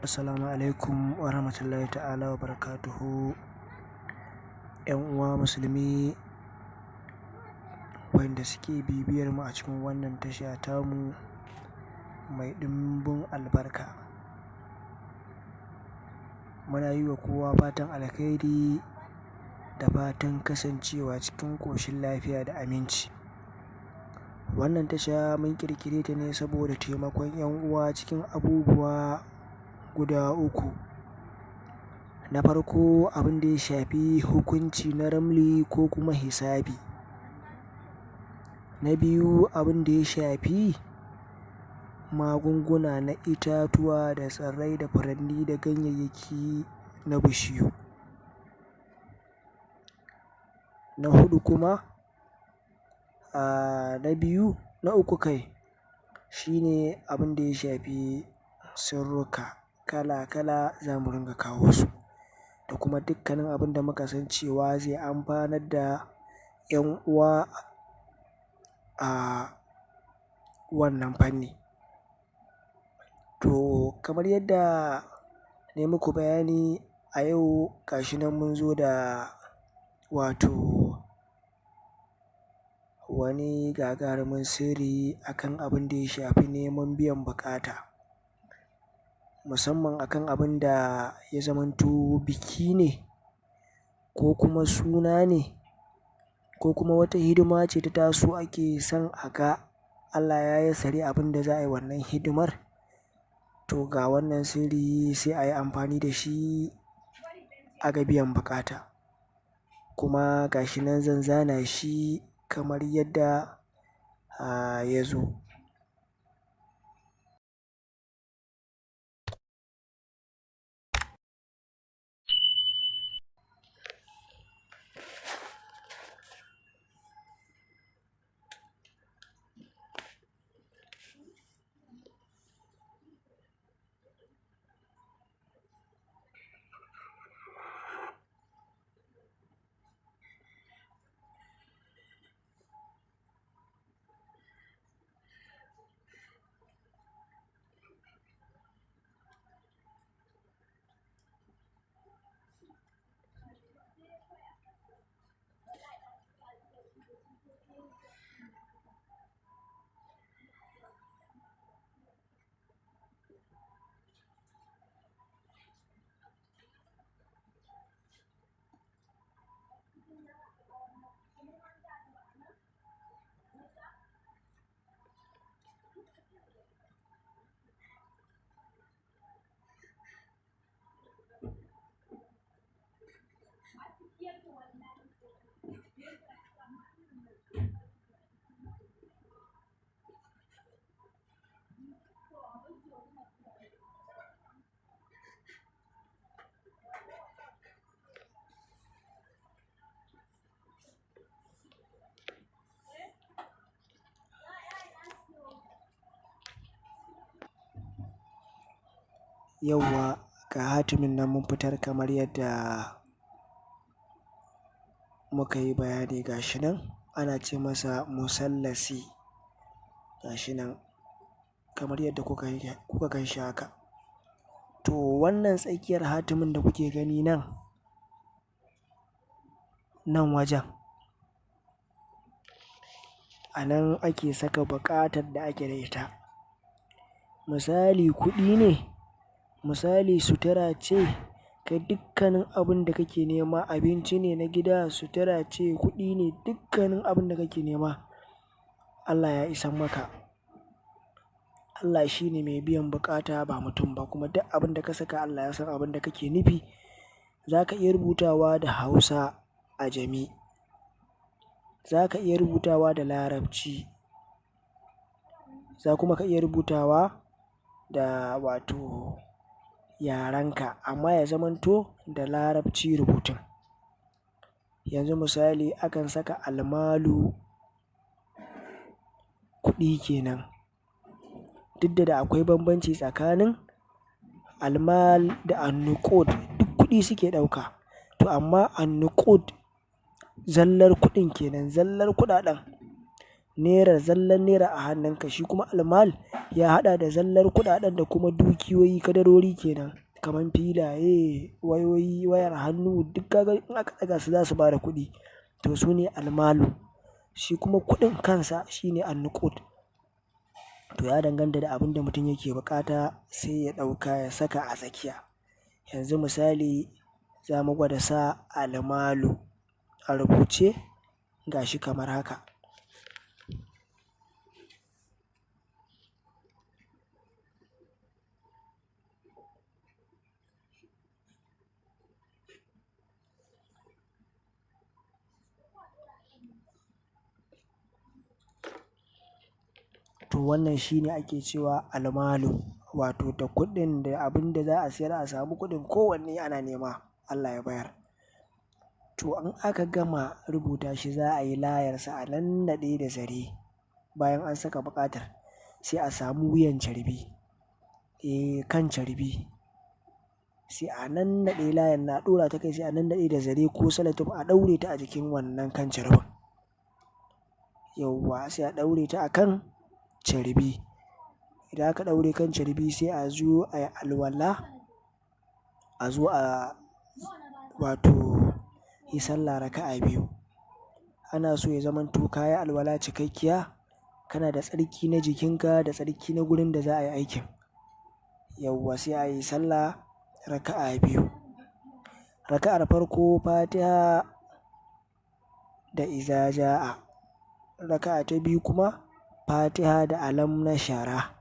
Assalamu alaikum wa rahmatullahi ta'ala wa barakatuhu. ‘Yan uwa musulmi wanda suke bibiyar mu a cikin wannan tasha tamu mai ɗimbin albarka. Muna yi wa kowa fatan alkhairi da fatan kasancewa cikin ƙoshin lafiya da aminci. Wannan tasha mun ƙirƙire ta ne saboda taimakon ‘yan uwa cikin abubuwa guda uku. Na farko, abin da ya shafi hukunci na ramli ko kuma hisabi. Na biyu, abin da ya shafi magunguna na itatuwa da tsirrai da furanni da ganyayyaki na bishiyu. Na huɗu kuma, na biyu, na uku kai, shi ne abin da ya shafi sirrika kala-kala za mu ringa kawo su, da kuma dukkanin abin da muka san cewa zai amfanar da ‘yan uwa a wannan fanni. To kamar yadda nai muku bayani a yau ga shi nan mun zo da wato wani gagarumin sirri akan abin da ya shafi neman biyan buƙata, musamman akan abin da ya zamanto biki ne ko kuma suna ne ko kuma wata hidima ce ta taso ake son a ga Allah ya yassare abin da za a yi wannan hidimar, to ga wannan sirri sai a yi amfani da shi a ga biyan buƙata. Kuma ga shi nan zan zana shi kamar yadda ya zo. Yawwa, ga hatimin nan mun fitar kamar yadda muka yi bayani, ga shi nan ana ce masa musallasi, ga shi nan kamar yadda kuka gan shi haka. To wannan tsakiyar hatimin da kuke gani nan, nan wajen a nan ake saka buƙatar da ake da ita. Misali kuɗi ne, misali sutura ce, kai dukkanin abin da kake nema, abinci ne na gida, sutura ce, kuɗi ne, dukkanin abin da kake nema Allah ya isan maka. Allah shi ne mai biyan buƙata ba mutum ba, kuma duk abin da ka saka Allah ya san abin da kake nufi. Za ka iya rubutawa da Hausa ajami, za ka iya rubutawa da Larabci, za kuma ka iya rubutawa da wato yarenka, amma ya zamanto da Larabci rubutun. Yanzu misali akan saka almalu, kuɗi kenan, duk da akwai bambanci tsakanin almal da annuƙud, duk kuɗi suke ɗauka, to amma annuƙud zallar kuɗin kenan, zallar kuɗaɗen. Naira, zallan naira a hannunka. Shi kuma almal ya haɗa da zallar kuɗaɗen da kuma dukiyoyi, kadarori kenan, kamar filaye, wayoyi, wayar hannu, duk kaga in aka ɗaga su za su bada kuɗi. To su ne almalu. Shi kuma kuɗin kansa shine annuqud. To ya danganta da abin da mutum yake buƙata sai ya ɗauka ya saka a tsakiya. Yanzu misali za mu gwada sa almalu a rubuce gashi kamar haka. To wannan shine ake cewa almalu, wato da kuɗin da abin da za a siyar a samu kuɗin, kowanne ana nema Allah ya bayar. To in aka gama rubuta shi za a yi layarsa a nannaɗe da zare bayan an saka buƙatar, sai a samu wuyan carbi, kan carbi, sai a nannaɗe layan na ɗora ta kai, sai a nannaɗe da zare ko salatif a ɗaure ta a jikin wannan kan carbin. Yauwa, sai a ɗaure ta a kan carbi. Idan aka ɗaure kan carbi sai a zo a yi alwala, a zo a wato yi sallah raka'a biyu. Ana so ya zamanto ka yi alwala cikakkiya, kana da tsarki na jikinka da tsarki na gurin da za a yi aikin. Yauwa, sai a yi sallah raka'a biyu. Raka'ar farko Fatiha da iza ja'a. Raka'a ta biyu kuma Fatiha da alam na shara.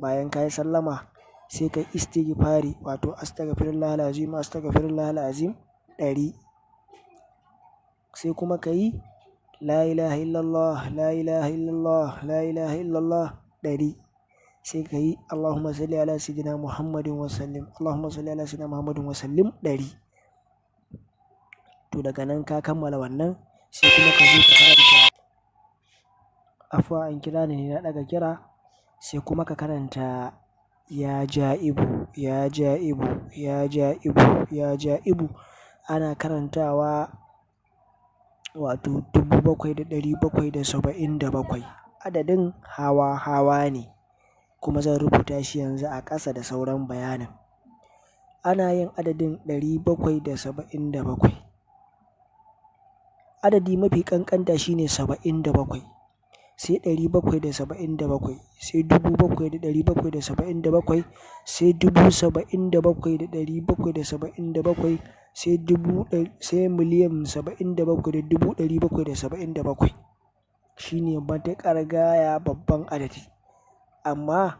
Bayan ka yi sallama sai ka istighfari, wato astaghfirullah alazim, astaghfirullah alazim 100. Sai kuma ka yi la ilaha illallah, la ilaha illallah, la ilaha illallah 100. Sai ka yi Allahumma salli ala sayyidina Muhammadin wa sallim, Allahumma salli ala sayyidina Muhammadin wa sallim 100. To daga nan ka kammala wannan, sai kuma ka zo ka karanta. Afuwa, an kira ni ne na ɗaga kira. Sai kuma ka karanta ya ja'ibu, ya ja'ibu, ya ja'ibu, ya ja'ibu. Ana karantawa wato 7,777. Adadin hawa hawa ne, kuma zan rubuta shi yanzu a ƙasa da sauran bayanin. Ana yin adadin 777. Adadi mafi ƙanƙanta shine 77, sai 777, sai 7,777, sai 77,777, sai dubu sai 77,777,000. Shine matuƙar gaya babban adadi. Amma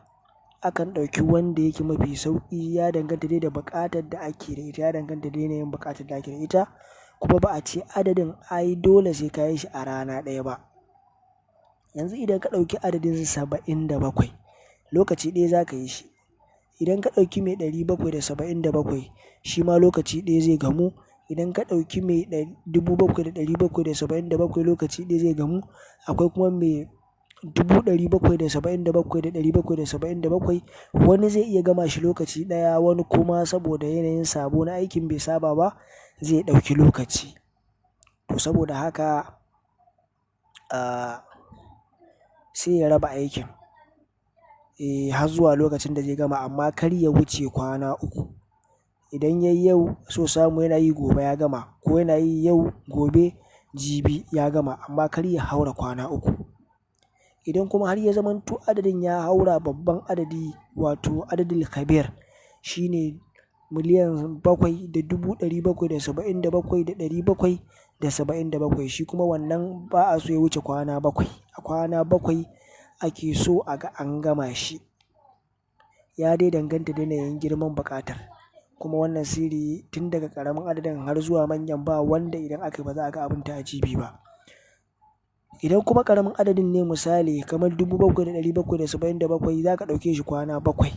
akan ɗauki wanda yake mafi sauƙi, ya danganta dai da buƙatar da ake da ita, ya danganta da yanayin buƙatar da ake da ita. Kuma ba a ce adadin ai dole sai ka yi shi a rana ɗaya ba. Yanzu idan ka ɗauki adadin 77, lokaci ɗaya za ka yi shi. Idan ka ɗauki mai 777, shi ma lokaci ɗaya zai gamu. Idan ka ɗauki mai 7,777, lokaci ɗaya zai gamu. Akwai kuma mai 777,777. Wani zai iya gama shi lokaci ɗaya, wani kuma saboda yanayin sabo na aikin bai saba ba zai ɗauki lokaci. To saboda haka, sai ya raba aikin, har zuwa lokacin da zai gama, amma kar ya wuce kwana 3. Idan yayi yau, so samu yana yi gobe ya gama, ko yana yi yau, gobe, jibi ya gama, amma kar ya haura kwana 3. Idan kuma har ya zamanto adadin ya haura babban adadi, wato adadil kabir, shine 7,777,777. Shi kuma wannan ba a so ya wuce kwana 7. A kwana 7 ake so a ga an gama shi. Ya dai danganta da yanayin girman buƙatar. Kuma wannan sirri tun daga ƙaramin adadin har zuwa manyan ba wanda idan aka yi ba za a ga abin ta'ajibi ba. Idan kuma ƙaramin adadin ne misali kamar 7,777, za ka ɗauke shi kwana 7.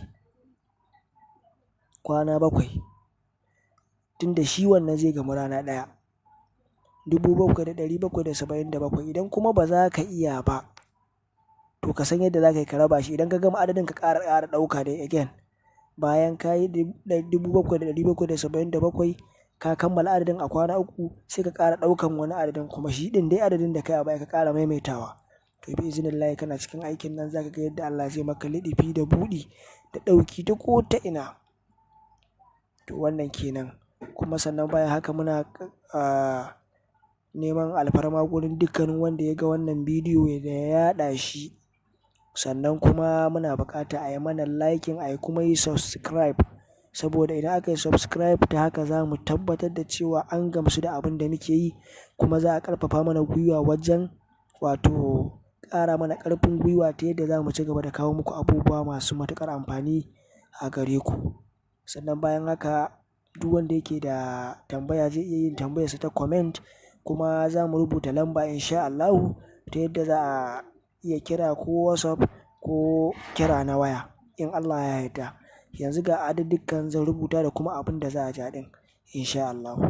Kwana 7. Tunda shi wannan zai gamu rana ɗaya. 7,777. Idan kuma ba za ka iya ba, to ka san yadda za ka yi ka raba shi. Idan ka gama adadin ka ƙara ƙara ɗauka dai again. Bayan ka yi 7,777, ka kammala adadin a kwana 3, sai ka ƙara ɗaukan wani adadin kuma shi ɗin dai adadin da ka yi a baya ka ƙara maimaitawa. To bi iznillahi kana cikin aikin nan zaka ga yadda Allah zai maka liɗifi da buɗi da ɗauki ta ko ta ina. To wannan kenan. Kuma sannan bayan haka muna neman alfarma gurin dukkanin wanda ya ga wannan bidiyo da ya yaɗa shi. Sannan kuma muna buƙata a yi mana liking, a yi kuma yi subscribe. Saboda idan aka yi subscribe ta haka za mu tabbatar da cewa an gamsu da abin da muke yi, kuma za a ƙarfafa mana gwiwa wajen wato ƙara mana ƙarfin gwiwa ta yadda za mu ci gaba da kawo muku abubuwa masu matuƙar amfani a gare ku. Sannan bayan haka duk wanda yake da tambaya zai iya yin tambayarsa ta comment, kuma za mu rubuta lamba in sha Allahu ta yadda za a iya kira ko WhatsApp ko kira na waya in Allah ya yarda. Yanzu ga adaddukan zan rubuta da kuma abin da za a ja ɗin in sha Allahu.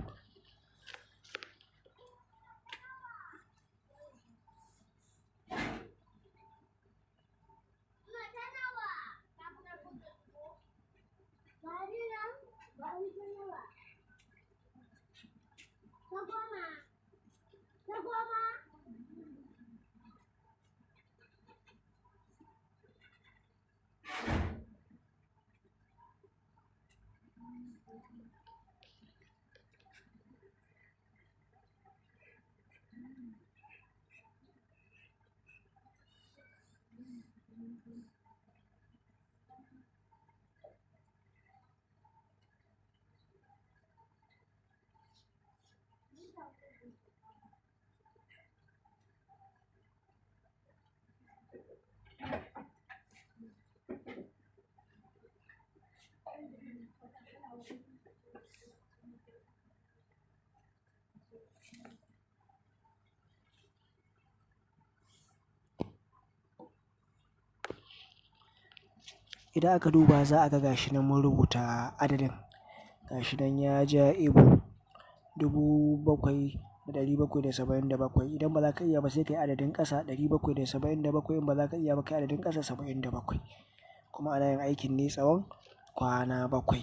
Idan aka duba za a ga gashi nan mun rubuta adadin. Gashi nan ya ja ibu 7,777. Idan ba za ka iya ba sai ka yi adadin ƙasa 777, in ba za ka iya ba ka yi adadin ƙasa 77. Kuma ana yin aikin ne tsawon kwana 7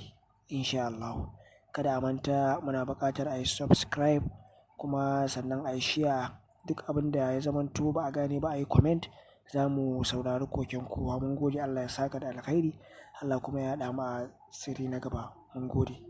in sha Allahu. Kada a manta muna buƙatar a yi subscribe kuma sannan a yi share. Duk abin da ya zamanto ba a gane ba a yi comment. Za mu saurari koken kowa. Mun gode, Allah ya saka da alkhairi. Allah kuma ya haɗa mu a sirri na gaba. Mun gode.